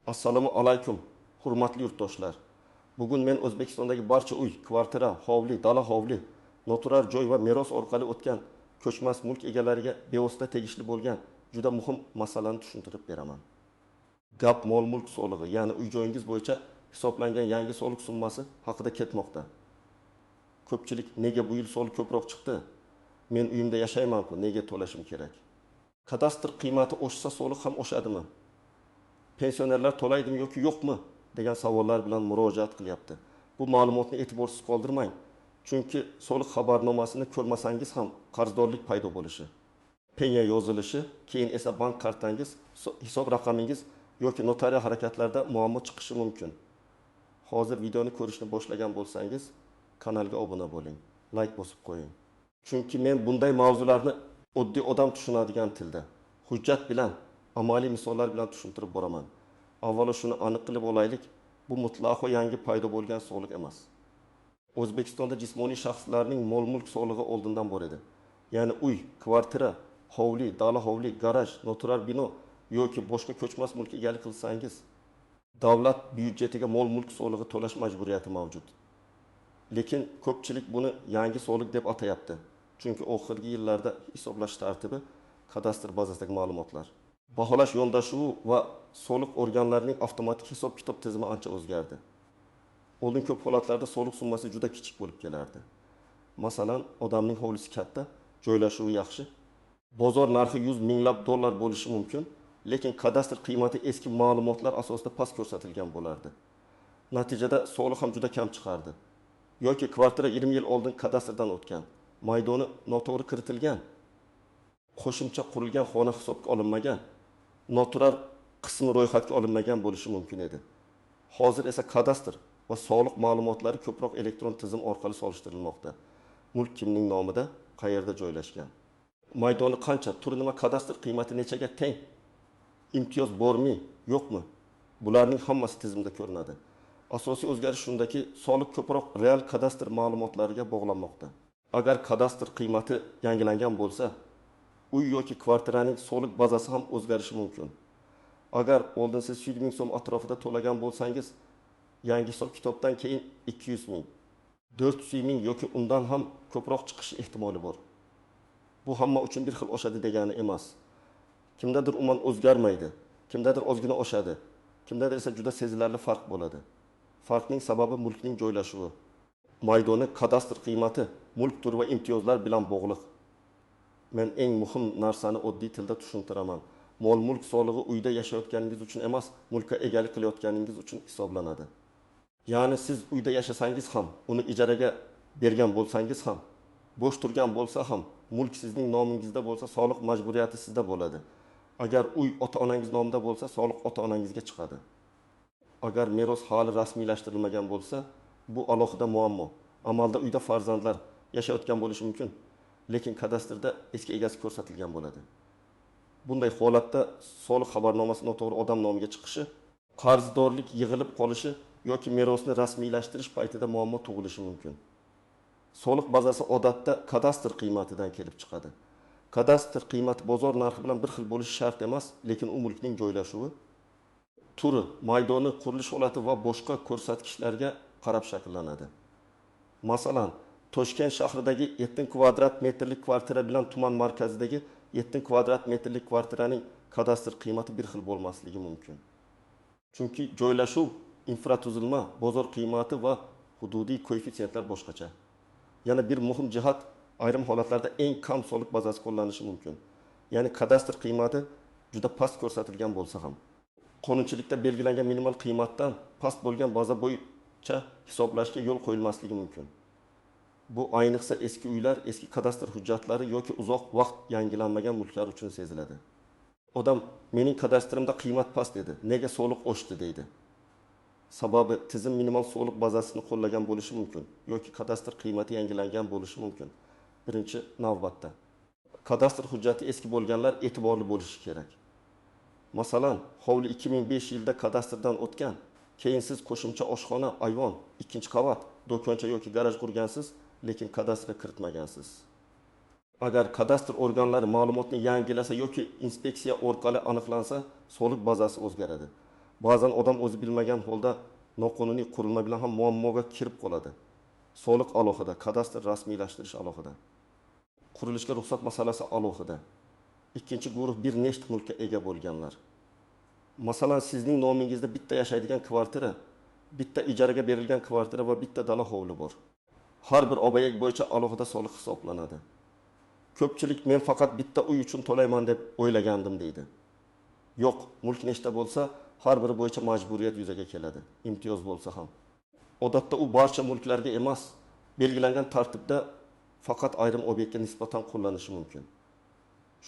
Assalomu alaykum, hurmatli yurtdoshlar. Bugun men O'zbekistondagi barcha uy, kvartira, hovli, dala hovli, noturar joy va meros orqali o'tgan ko'chmas mulk egalariga bevosita tegishli bo'lgan juda muhim masalani tushuntirib beraman. Gap mol-mulk solig'i, ya'ni uy joyingiz bo'yicha hisoblangan yangi soliq summasi haqida ketmoqda. Ko'pchilik nega bu yil soliq ko'proq chiqdi? Men uyimda yashayman-ku, nega to'lashim kerak? Kadastr qiymati oshsa soliq ham oshadimi? Pensionerlar to'laydimi yoki yo'qmi degan savollar bilan murojaat qilyapti. Bu ma'lumotni e'tiborsiz qoldirmang. Chunki soliq xabarnomasini ko'rmasangiz ham qarzdorlik paydo bo'lishi, penya yozilishi, keyin esa bank kartangiz, hisob raqamingiz yoki notarial harakatlarda muammo chiqishi mumkin. Hozir videoni ko'rishni boshlagan bo'lsangiz, kanalga obuna bo'ling, like bosib qo'ying. Chunki men bunday mavzularni oddiy odam tushunadigan tilda, hujjat bilan, amaliy misollar bilan tushuntirib boraman. Avvalo shuni aniq qilib olaylik, bu mutlaqo yangi paydo bo'lgan soliq emas. O'zbekistonda jismoniy shaxslarning mol-mulk solig'i oldindan bor edi. Ya'ni uy, kvartira, hovli, dala hovli, garaj, noturar bino yoki boshqa ko'chmas mulkka egalik qilsangiz, davlat byudjetiga mol-mulk solig'i to'lash majburiyati mavjud. Lekin ko'pchilik buni yangi soliq deb atayapti. Chunki oxirgi yillarda hisoblash tartibi kadastr bazasidagi ma'lumotlar, baholash yondashuvi va soliq organlarining avtomatik hisob-kitob tizimi ancha o'zgardi. Oldin ko'p holatlarda soliq summasi juda kichik bo'lib kelardi. Masalan, odamning hovlisi katta, joylashuvi yaxshi, bozor narxi 100 minglab dollar bo'lishi mumkin, lekin kadastr qiymati eski ma'lumotlar asosida past ko'rsatilgan bo'lardi. Natijada soliq ham juda kam chiqardi. Yoki kvartira 20 yil oldin kadastrdan o'tgan, maydoni noto'g'ri kiritilgan, qo'shimcha qurilgan xona hisobga olinmagan, noturar qismi ro'yxatga olinmagan bo'lishi mumkin edi. Hozir esa kadastr va soliq ma'lumotlari ko'proq elektron tizim orqali solishtirilmoqda. Mulk kimning nomida, qayerda joylashgan, maydoni qancha, turi nima, kadastr qiymati nechaga teng, imtiyoz bormi, yo'qmi? Bularning hammasi tizimda ko'rinadi. Asosiy o'zgarish shundaki, soliq ko'proq real kadastr ma'lumotlariga bog'lanmoqda. Agar kadastr qiymati yangilangan bo'lsa, uy yoki kvartiraning soliq bazasi ham o'zgarishi mumkin. Agar oldin siz 100 ming so'm atrofida to'lagan bo'lsangiz, yangi hisob-kitobdan keyin 200 ming, 400 ming yoki undan ham ko'proq chiqishi ehtimoli bor. Bu hamma uchun bir xil oshadi degani emas. Kimdadir umuman o'zgarmaydi, kimdadir ozgina oshadi, kimdadir esa juda sezilarli farq bo'ladi. Farqning sababi mulkning joylashuvi, maydoni, kadastr qiymati, mulk turi va imtiyozlar bilan bog'liq. Men eng muhim narsani oddiy tilda tushuntiraman. Mol-mulk solig'i uyda yashayotganingiz uchun emas, mulkka egalik qilayotganingiz uchun hisoblanadi. Ya'ni siz uyda yashasangiz ham, uni ijaraga bergan bo'lsangiz ham, bo'sh turgan bo'lsa ham, mulk sizning nomingizda bo'lsa, soliq majburiyati sizda bo'ladi. Agar uy ota-onangiz nomida bo'lsa, soliq ota-onangizga chiqadi. Agar meros hali rasmiylashtirilmagan bo'lsa, bu alohida muammo. Amalda uyda farzandlar yashayotgan bo'lishi mumkin, lekin kadastrda eski egasi ko'rsatilgan bo'ladi. Bunday holatda soliq xabarnomasi noto'g'ri odam nomiga chiqishi, qarzdorlik yig'ilib qolishi yoki merosni rasmiylashtirish paytida muammo tug'ilishi mumkin. Soliq bazasi odatda kadastr qiymatidan kelib chiqadi. Kadastr qiymati bozor narxi bilan bir xil bo'lishi shart emas, lekin u mulkning joylashuvi, turi, maydoni, qurilish holati va boshqa ko'rsatkichlarga qarab shakllanadi. Masalan, Toshkent shahridagi 7 kvadrat metrlik kvartira bilan tuman markazidagi 7 kvadrat metrlik kvartiraning kadastr qiymati bir xil bo'lmasligi mumkin. Chunki joylashuv, infratuzilma, bozor qiymati va hududiy koeffitsiyentlar boshqacha. Yana bir muhim jihat, ayrim holatlarda eng kam soliq bazasi qo'llanilishi mumkin. Ya'ni kadastr qiymati juda past ko'rsatilgan bo'lsa ham, qonunchilikda belgilangan minimal qiymatdan past bo'lgan baza bo'yicha hisoblashga yo'l qo'yilmasligi mumkin. Bu ayniqsa eski uylar, eski kadastr hujjatlari yoki uzoq vaqt yangilanmagan mulklar uchun seziladi. Odam mening kadastrimda qiymat past dedi, nega soliq oshdi deydi. Sababi tizim minimal soliq bazasini qo'llagan bo'lishi mumkin yoki kadastr qiymati yangilangan bo'lishi mumkin. Birinchi navbatda kadastr hujjati eski bo'lganlar e'tiborli bo'lishi kerak. Masalan, hovli 2005 yilda kadastrdan o'tgan, keyin siz qo'shimcha oshxona, ayvon, ikkinchi qavat, do'koncha yoki garaj qurgansiz, lekin kadastrga kiritmagansiz. Agar kadastr organlari ma'lumotni yangilasa yoki inspeksiya orqali aniqlansa, soliq bazasi o'zgaradi. Ba'zan odam o'zi bilmagan holda noqonuniy qurilma bilan ham muammoga kirib qoladi. Soliq alohida, kadastr rasmiylashtirish alohida. Qurilishga ruxsat masalasi alohida. Ikkinchi guruh bir nechta mulkka ega bo'lganlar. Masalan, sizning nomingizda bitta yashaydigan kvartira, bitta ijaraga berilgan kvartira va bitta dala hovli bor. Har bir obyekt bo'yicha alohida soliq hisoblanadi. Ko'pchilik men faqat bitta uy uchun to'layman deb o'ylagandim deydi. Yo'q, mulk nechta bo'lsa, har biri bo'yicha majburiyat yuzaga keladi, imtiyoz bo'lsa ham. Odatda u barcha mulklarga emas, belgilangan tartibda faqat ayrim obyektga nisbatan qo'llanishi mumkin.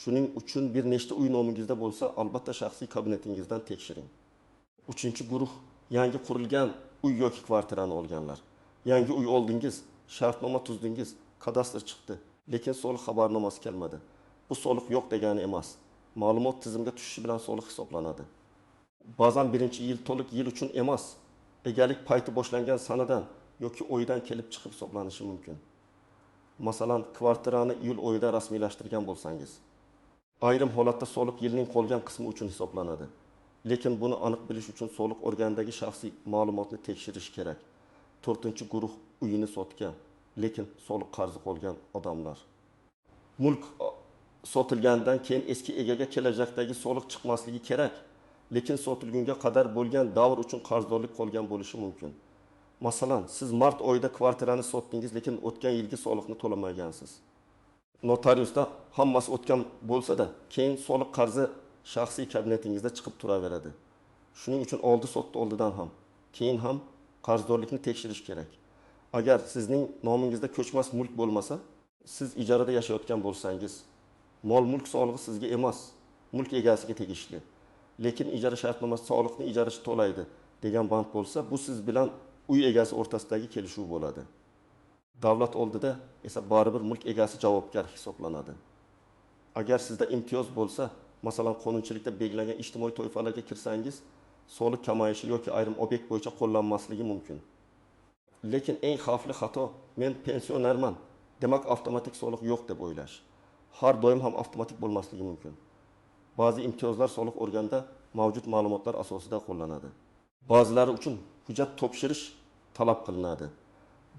Shuning uchun bir nechta uy nomingizda bo'lsa, albatta shaxsiy kabinetingizdan tekshiring. Uchinchi guruh yangi qurilgan uy yoki kvartirani olganlar. Yangi uy oldingiz, shartnoma tuzdingiz, kadastr chiqdi, lekin soliq xabarnomasi kelmadi. Bu soliq yo'q degani emas. Ma'lumot tizimga tushishi bilan soliq hisoblanadi. Ba'zan birinchi yil to'liq yil uchun emas, egalik payti boshlangan sanadan yoki oydan kelib chiqib hisoblanishi mumkin. Masalan, kvartirani iyul oyida rasmiylashtirgan bo'lsangiz, ayrim holatda soliq yilning qolgan qismi uchun hisoblanadi. Lekin buni aniq bilish uchun soliq organidagi shaxsiy ma'lumotni tekshirish kerak. To'rtinchi guruh uyini sotgan, lekin soliq qarzi qolgan odamlar. Mulk sotilgandan keyin eski egaga kelajakdagi soliq chiqmasligi kerak, lekin sotilgunga qadar bo'lgan davr uchun qarzdorlik qolgan bo'lishi mumkin. Masalan, siz mart oyida kvartirani sotdingiz, lekin o'tgan yilgi soliqni to'lamagansiz. Notariusda hammasi o'tgan bo'lsa-da, keyin soliq qarzi shaxsiy kabinetingizda chiqib turaveradi. Shuning uchun oldi sotdi oldidan ham, keyin ham qarzdorlikni tekshirish kerak. Agar sizning nomingizda ko'chmas mulk bo'lmasa, siz ijarada yashayotgan bo'lsangiz, mol-mulk solig'i sizga emas, mulk egasiga tegishli. Lekin ijara shartnomasi soliqni ijarachi to'laydi degan band bo'lsa, bu siz bilan uy egasi o'rtasidagi kelishuv bo'ladi. Davlat oldida esa baribir mulk egasi javobgar hisoblanadi. Agar sizda imtiyoz bo'lsa, masalan, qonunchilikda belgilangan ijtimoiy toifalarga kirsangiz, soliq kamayishi yoki ayrim obyekt bo'yicha qo'llanmasligi mumkin. Lekin eng xavfli xato, men pensionerman, demak avtomatik soliq yo'q deb o'ylash. Har doim ham avtomatik bo'lmasligi mumkin. Ba'zi imtiyozlar soliq organida mavjud ma'lumotlar asosida qo'llanadi. Ba'zilari uchun hujjat topshirish talab qilinadi.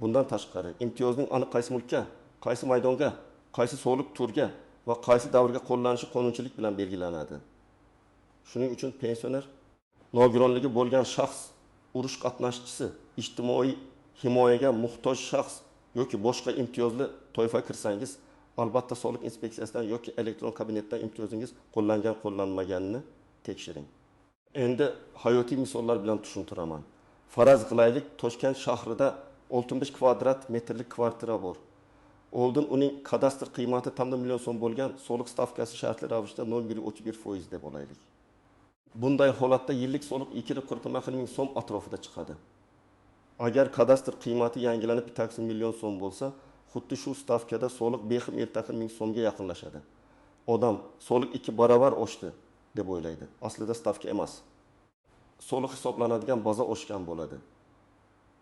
Bundan tashqari, imtiyozning aniq qaysi mulkka, qaysi maydonga, qaysi soliq turga va qaysi davrga qo'llanishi qonunchilik bilan belgilanadi. Shuning uchun pensioner, nogironligi bo'lgan shaxs, urush qatnashchisi, ijtimoiy himoyaga muhtoj shaxs yoki boshqa imtiyozli toifa kirsangiz, albatta soliq inspeksiyasidan yoki elektron kabinetdan imtiyozingiz qo'llangan qo'llanmaganini tekshiring. Endi hayotiy misollar bilan tushuntiraman. Faraz qilaylik, Toshkent shahrida 65 kvadrat metrlik kvartira bor. Oldin uning kadastr qiymati 1 million so'm bo'lgan, soliq stavkasi shartli ravishda 0,31% deb olaylik. Bunday holatda yillik soliq 240 ming so'm atrofida chiqadi. Agar kadastr qiymati yangilanib 1 million so'm bo'lsa, xuddi shu stavkada soliq 5 ming so'mga yaqinlashadi. Odam soliq 2 barobar oshdi deb o'ylaydi. Aslida stavka emas. Soliq hisoblanadigan baza oshgan bo'ladi.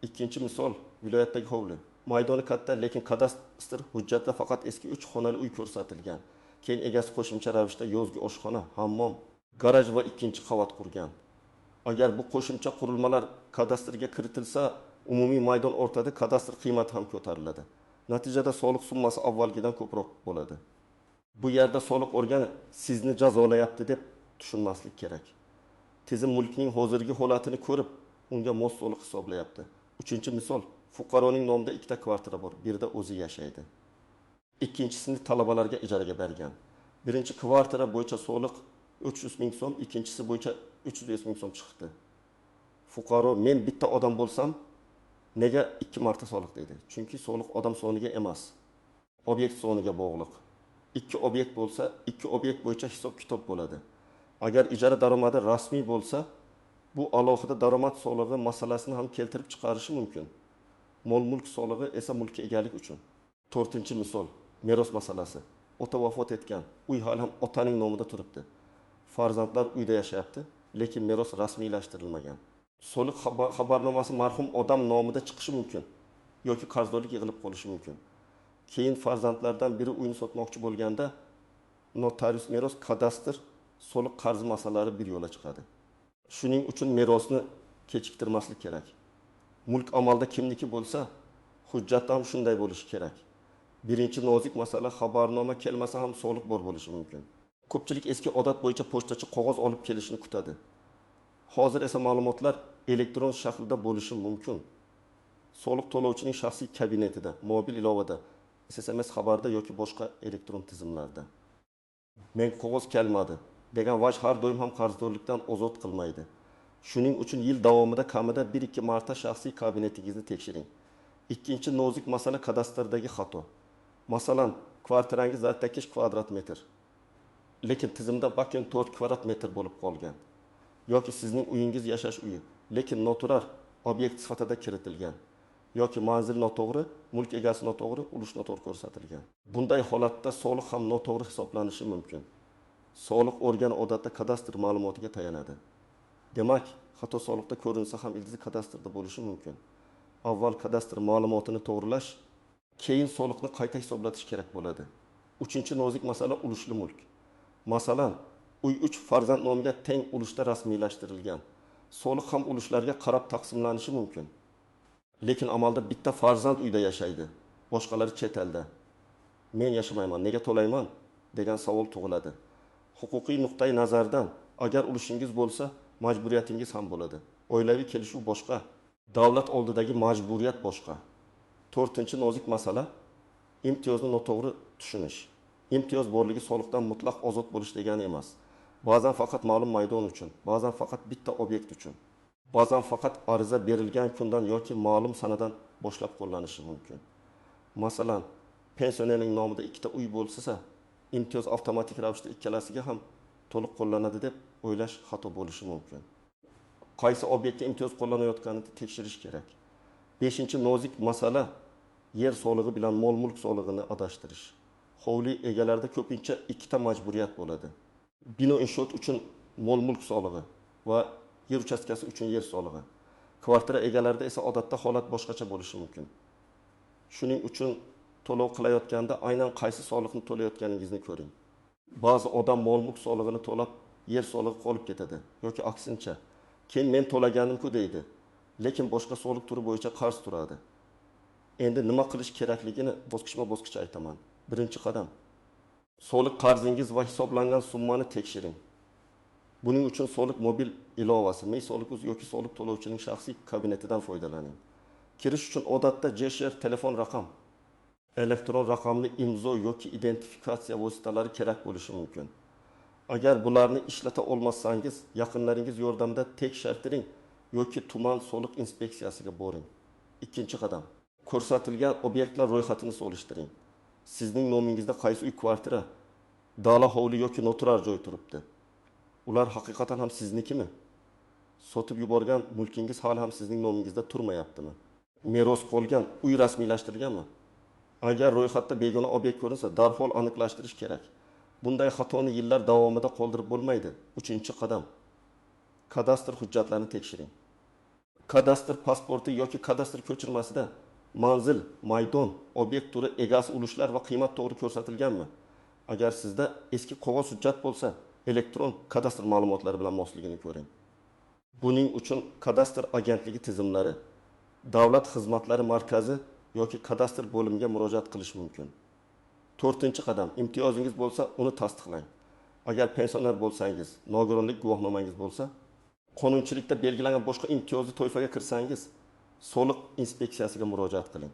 Ikkinchi misol, viloyatdagi hovli. Maydoni katta, lekin kadastr hujjatda faqat eski 3 xonali uy ko'rsatilgan. Keyin egasi qo'shimcha ravishda yozgi oshxona, hammom, garaj va ikkinchi qavat qurgan. Agar bu qo'shimcha qurilmalar kadastrga kiritilsa, umumiy maydon o'rtada kadastr qiymati ham ko'tariladi. Natijada soliq summasi avvalgidan ko'proq bo'ladi. Bu yerda soliq organi sizni jazolayapti deb tushunmaslik kerak. Tizim mulkning hozirgi holatini ko'rib, unga mos soliq hisoblayapti. Uchinchi misol, fuqaroning nomida 2 ta kvartira bor, birida o'zi yashaydi. Ikkinchisini talabalarga ijaraga bergan. Birinchi kvartira bo'yicha soliq 300 ming so'm, ikkinchisi bo'yicha 300 ming so'm chiqdi. Fuqaro, men bitta odam bo'lsam, nega 2 marta soliq deydi? Chunki soliq odam soniga emas, obyekt soniga bog'liq. 2 obyekt bo'lsa, 2 obyekt bo'yicha hisob-kitob bo'ladi. Agar ijara daromadi rasmiy bo'lsa, bu alohida daromad solig'i masalasini ham keltirib chiqarishi mumkin. Mol-mulk solig'i esa mulkka egalik uchun. To'rtinchi misol, meros masalasi. Ota vafot etgan, uy hali ham otaning nomida turibdi. Farzandlar uyda yashayapti, lekin meros rasmiylashtirilmagan. Soliq xabarnomasi marhum odam nomida chiqishi mumkin yoki qarzdorlik yig'ilib qolishi mumkin. Keyin farzandlardan biri uyni sotmoqchi bo'lganda notarius meros, kadastr, soliq qarzi masalalari bir yo'la chiqadi. Shuning uchun merosni kechiktirmaslik kerak. Mulk amalda kimniki bo'lsa, hujjatda ham shunday bo'lishi kerak. Birinchi nozik masala: xabarnoma kelmasa ham soliq bor bo'lishi mumkin. Ko'pchilik eski odat bo'yicha pochtachi qog'oz olib kelishini kutadi. Hozir esa ma'lumotlar elektron shaklda bo'lishi mumkin. Soliq to'lovchining shaxsiy kabinetida, mobil ilovada, SMS xabarda yoki boshqa elektron tizimlarda. "Menga qog'oz kelmadi" degan vaj har doim ham qarzdorlikdan ozod qilmaydi. Shuning uchun yil davomida kamida 1-2 marta shaxsiy kabinetingizni tekshiring. Ikkinchi nozik masala: kadastrdagi xato. Masalan, kvartirangiz 8 kvadrat metr, lekin tizimda bakin 4 kvadrat metr bo'lib qolgan. Yoki sizning uyingiz yashash uyi, lekin noturar obyekt sifatida kiritilgan. Yoki manzil noto'g'ri, mulk egasi noto'g'ri, ulush noto'g'ri ko'rsatilgan. Bunday holatda soliq ham noto'g'ri hisoblanishi mumkin. Soliq organi odatda kadastr ma'lumotiga tayanadi. Demak, xato soliqda ko'rinsa ham ildizi kadastrda bo'lishi mumkin. Avval kadastr ma'lumotini to'g'rilash, keyin soliqni qayta hisoblatish kerak bo'ladi. Uchinchi nozik masala: ulushli mulk. Masalan, uy 3 farzand nomiga teng ulushda rasmiylashtirilgan. Soliq ham ulushlarga qarab taqsimlanishi mumkin. Lekin amalda bitta farzand uyda yashaydi, boshqalari chet elda. "Men yashamayman, nega to'layman?" degan savol tug'iladi. Huquqiy nuqtai nazardan agar ulushingiz bo'lsa, majburiyatingiz ham bo'ladi. Oilaviy kelishuv boshqa, davlat oldidagi majburiyat boshqa. To'rtinchi nozik masala: imtiyozni noto'g'ri tushunish. Imtiyoz borligi soliqdan mutlaq ozod bo'lish degani emas. Ba'zan faqat ma'lum maydon uchun, ba'zan faqat bitta obyekt uchun, ba'zan faqat ariza berilgan kundan yoki ma'lum sanadan boshlab qo'llanishi mumkin. Masalan, pensionerning nomida ikkita uy bo'lsa, imtiyoz avtomatik ravishda ikkalasiga ham to'liq qo'llanadi deb o'ylash xato bo'lishi mumkin. Qaysi obyektga imtiyoz qo'llanayotganini tekshirish kerak. Beshinchi nozik masala: yer solig'i bilan mol-mulk solig'ini adashtirish. Hovli egalarida ko'pincha ikkita majburiyat bo'ladi. Bino inshoot uchun mol-mulk solig'i va yer uchastkasi uchun yer solig'i. Kvartira egalarida esa odatda holat boshqacha bo'lishi mumkin. Shuning uchun to'lov qilayotganda aynan qaysi soliqni to'layotganingizni ko'ring. Ba'zi odam mol-mulk solig'ini to'lab, yer solig'i qolib ketadi yoki aksincha. Keyin "men to'laganimku" deydi, lekin boshqa soliq turi bo'yicha qarz turadi. Endi nima qilish kerakligini bosqichma-bosqich aytaman. Birinchi qadam: soliq qarzingiz va hisoblangan summani tekshiring. Buning uchun soliq mobil ilovasi, Me Soliq.uz yoki soliq to'lovchining shaxsiy kabinetidan foydalaning. Kirish uchun odatda JSHR telefon raqam, elektron raqamli imzo yoki identifikatsiya vositalari kerak bo'lishi mumkin. Agar bularni ishlata olmasangiz, yaqinlaringiz yordamida tekshirtiring yoki tuman soliq inspeksiyasiga boring. Ikkinchi qadam: ko'rsatilgan obyektlar ro'yxatini solishtiring. Sizning nomingizda qaysi uy, kvartira, dala hovli yoki noturar joy turibdi? Ular haqiqatan ham siznikimi? Sotib yuborgan mulkingiz hali ham sizning nomingizda turmayaptimi? Meros qolgan uy rasmiylashtirilganmi? Agar ro'yxatda begona obyekt ko'rinsa, darhol aniqlashtirish kerak. Bunday xatoni yillar davomida qoldirib bo'lmaydi. Uchinchi qadam: kadastr hujjatlarini tekshiring. Kadastr pasporti yoki kadastr ko'chirmasida manzil, maydon, obyekt turi, egasi, ulushlar va qiymat to'g'ri ko'rsatilganmi? Agar sizda eski qog'oz hujjat bo'lsa, elektron kadastr ma'lumotlari bilan mosligini ko'ring. Buning uchun kadastr agentligi tizimlari, davlat xizmatlari markazi yoki kadastr bo'limiga murojaat qilish mumkin. To'rtinchi qadam: imtiyozingiz bo'lsa, uni tasdiqlang. Agar pensioner bo'lsangiz, nogironlik guvohnomangiz bo'lsa, qonunchilikda belgilangan boshqa imtiyozli toifaga kirsangiz, soliq inspeksiyasiga murojaat qiling.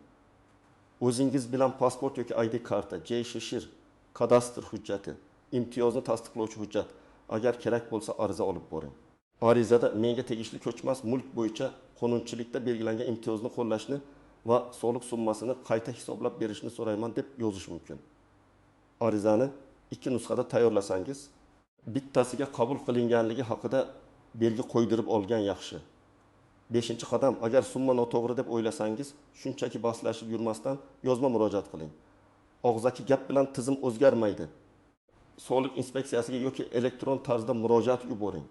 O'zingiz bilan pasport yoki ID karta, JSHR, kadastr hujjati, imtiyozni tasdiqlovchi hujjat, agar kerak bo'lsa ariza olib boring. Arizada menga tegishli ko'chmas mulk bo'yicha qonunchilikda belgilangan imtiyozni qo'llashni va soliq summasini qayta hisoblab berishni so'rayman deb yozish mumkin. Arizani 2 nusxada tayyorlasangiz, bittasiga qabul qilinganligi haqida belgi qo'ydirib olgan yaxshi. 5 qadam: agar summa noto'g'ri deb o'ylasangiz, shunchaki bahslashib yurmasdan yozma murojaat qiling. Og'zaki gap bilan tizim o'zgarmaydi. Soliq inspeksiyasiga yoki elektron tarzda murojaat yuboring.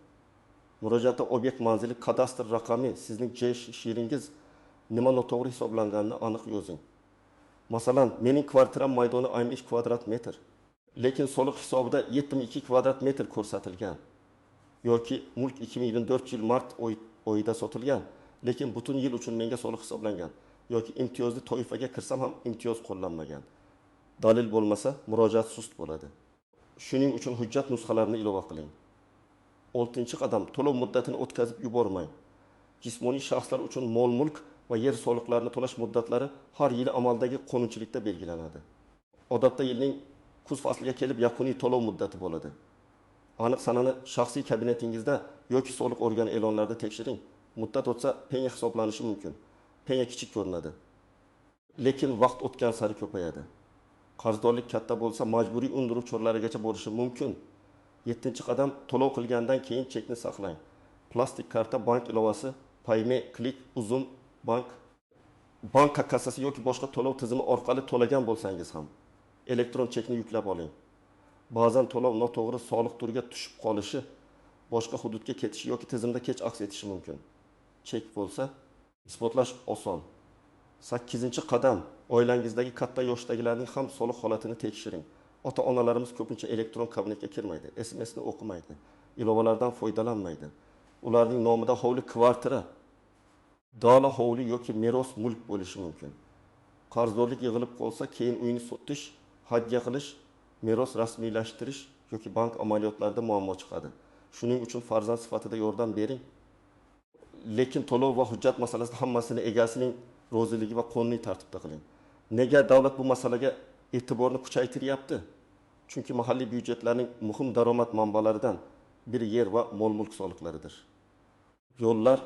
Murojaatda obyekt manzili, kadastr raqami, sizning JSHRingiz nima noto'g'ri hisoblanganini aniq yozing. Masalan, mening kvartiram maydoni 60 kvadrat metr, lekin soliq hisobida 72 kvadrat metr ko'rsatilgan. Yoki mulk 2024 yil mart oyida sotilgan, lekin butun yil uchun menga soliq hisoblangan. Yoki imtiyozli toifaga kirsam ham imtiyoz qo'llanmagan. Dalil bo'lmasa, murojaat sust bo'ladi. Shuning uchun hujjat nusxalarini ilova qiling. Oltinchi qadam: to'lov muddatini o'tkazib yubormang. Jismoniy shaxslar uchun mol-mulk va yer soliqlarini to'lash muddatlari har yili amaldagi qonunchilikda belgilanadi. Odatda yilning kuz fasliga kelib yakuniy to'lov muddati bo'ladi. Aniq sanani shaxsiy kabinetingizda yoki soliq organi e'lonlarida tekshiring. Muddat o'tsa, penya hisoblanishi mumkin. Penya kichik ko'rinadi, lekin vaqt o'tgan sari ko'payadi. Qarzdorlik katta bo'lsa, majburiy undiruv choralarigacha borishi mumkin. Yettinchi qadam: to'lov qilgandan keyin chekni saqlang. Plastik karta, bank ilovasi, Payme, Click, Uzum bank, bank kassasi yoki boshqa to'lov tizimi orqali to'lagan bo'lsangiz ham elektron chekni yuklab oling. Ba'zan to'lov noto'g'ri soliq turiga tushib qolishi, boshqa hududga ketishi yoki tizimda kech aks etishi mumkin. Chek bo'lsa, isbotlash oson. Sakkizinchi qadam: oilangizdagi katta yoshdagilarning ham soliq holatini tekshiring. Ota onalarimiz ko'pincha elektron kabinetga kirmaydi, SMSni o'qimaydi, ilovalardan foydalanmaydi. Ularning nomida hovli, kvartira, dala hovli yoki meros mulk bo'lishi mumkin. Qarzdorlik yig'ilib qolsa, keyin uyni sotish, hadya qilish, meros rasmiylashtirish yoki bank amaliyotlarida muammo chiqadi. Shuning uchun farzand sifatida yordam bering, lekin to'lov va hujjat masalasida hammasini egasining roziligi va qonuniy tartibda qiling. Nega davlat bu masalaga e'tiborni kuchaytiryapti? Chunki mahalliy byudjetlarning muhim daromad manbalaridan biri yer va mol mulk soliqlaridir. Yo'llar,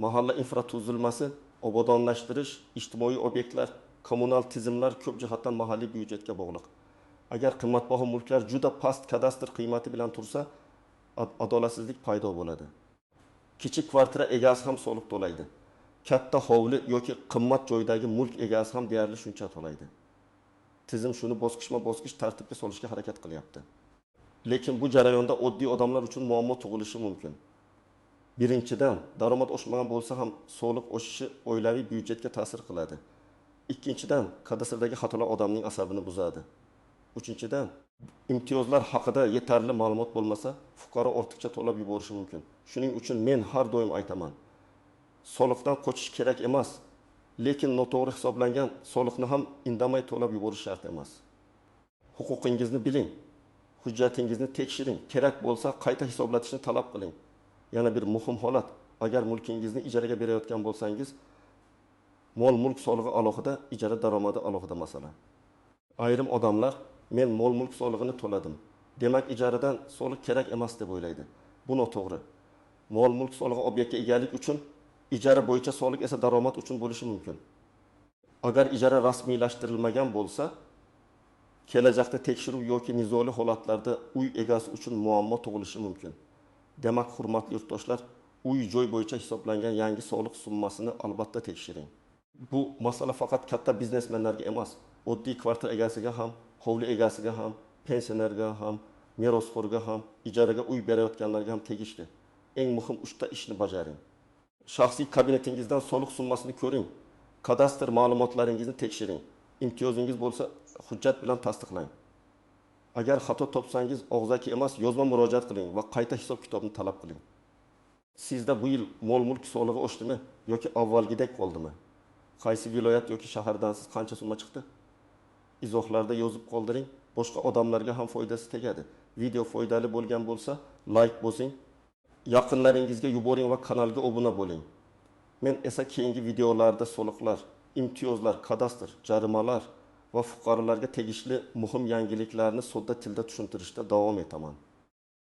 mahalla infratuzilmasi, obodonlashtirish, ijtimoiy obyektlar, kommunal tizimlar ko'p jihatdan mahalliy byudjetga bog'liq. Agar qimmatbaho mulklar juda past kadastr qiymati bilan tursa, adolatsizlik paydo bo'ladi. Kichik kvartira egasi ham soliq to'laydi. Katta hovli yoki qimmat joydagi mulk egasi ham deyarli shuncha to'laydi. Tizim shuni bosqichma-bosqich tartibga solishga harakat qilyapti. Lekin bu jarayonda oddiy odamlar uchun muammo tug'ilishi mumkin. Birinchidan, daromad oshmagan bo'lsa ham soliq oshishi oilaviy byudjetga ta'sir qiladi. Ikkinchidan, kadastrdagi xatolar odamning asabini buzadi. Uchinchidan, imtiyozlar haqida yetarli ma'lumot bo'lmasa, fuqaro ortiqcha to'lab yuborishi mumkin. Shuning uchun men har doim aytaman: soliqdan qochish kerak emas, lekin noto'g'ri hisoblangan soliqni ham indamay to'lab yuborish shart emas. Huquqingizni biling, hujjatingizni tekshiring, kerak bo'lsa qayta hisoblatishni talab qiling. Yana bir muhim holat: agar mulkingizni ijaraga berayotgan bo'lsangiz, mol mulk solig'i alohida, ijara daromadi alohida masala. Ayrim odamlar men mol mulk solig'ini to'ladim, demak ijaradan soliq kerak emas deb o'ylaydi. Bu noto'g'ri. Mol mulk solig'i obyektga egalik uchun, ijara bo'yicha soliq esa daromad uchun bo'lishi mumkin. Agar ijara rasmiylashtirilmagan bo'lsa, kelajakda tekshiruv yoki nizoli holatlarda uy egasi uchun muammo tug'ilishi mumkin. Demak, hurmatli yurtdoshlar, uy joy bo'yicha hisoblangan yangi soliq summasini albatta tekshiring. Bu masala faqat katta biznesmenlarga emas, oddiy kvartira egasiga ham, hovli egasiga ham, pensionerga ham, merosxo'rga ham, ijaraga uy berayotganlarga ham tegishli. Eng muhim 3 ta ishni bajaring. Shaxsiy kabinetingizdan soliq summasini ko'ring, kadastr ma'lumotlaringizni tekshiring, imtiyozingiz bo'lsa hujjat bilan tasdiqlang. Agar xato topsangiz, og'zaki emas, yozma murojaat qiling va qayta hisob-kitobni talab qiling. Sizda bu yil mol-mulk solig'i oshdimi yoki avvalgidek qoldimi? Qaysi viloyat yoki shahardan siz qancha summa chiqdi? Izohlarda yozib qoldiring, boshqa odamlarga ham foydasi tegadi. Video foydali bo'lgan bo'lsa, like bosing, yaqinlaringizga yuboring va kanalga obuna bo'ling. Men esa keyingi videolarda soliqlar, imtiyozlar, kadastr, jarimalar va fuqarolarga tegishli muhim yangiliklarni sodda tilda tushuntirishda davom etaman.